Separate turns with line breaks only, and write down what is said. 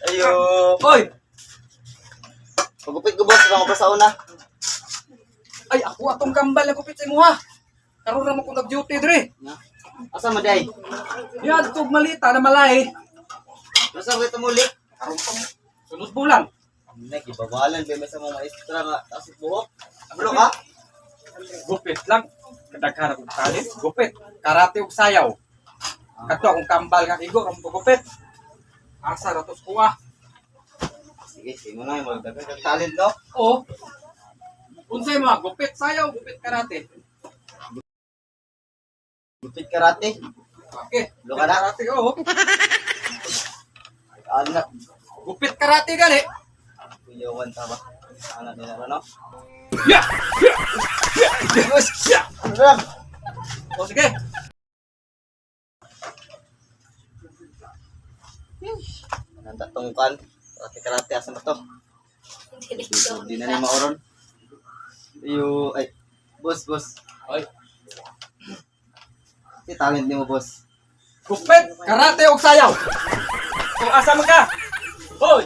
Ayo.
Oy!
Pagupit ko, boss, bang sa una.
Ay, ako atong kambal na gupit sa imuha. Karon ra mo ko nag-duty dre.
Asa mo day?
Yan, tug malita na malay.
Asa mo ito muli?
Karon pang sunod bulan.
Hindi, gibawalan ba may sa mga maestra nga taas buhok? Bulo ka?
Gupit lang. Kadaghan akong talent. Gupit. Karate ug sayaw. Kadto akong kambal nga igo kang gupit. Asa ra tos kuha.
Sige, sige mo na yung magdagan kang talent, no?
Oo. Unsay mga gupit sayaw, gupit karate.
Gupit karate.
Okay.
Lo ka na?
Karate, oo.
Anak,
Gupit karate gani.
kuyawan ta ba? Anak nila no?
Ya! Ya! Ya! Ya!
Ano lang?
O sige.
Nanda tungkal. Karate karate, asa na to? Hindi na ni maoron. Iyo, ay, boss, boss.
Oy.
Si talent nimo, boss.
Gupit, karate ug sayaw. Kung asa man ka? Hoy!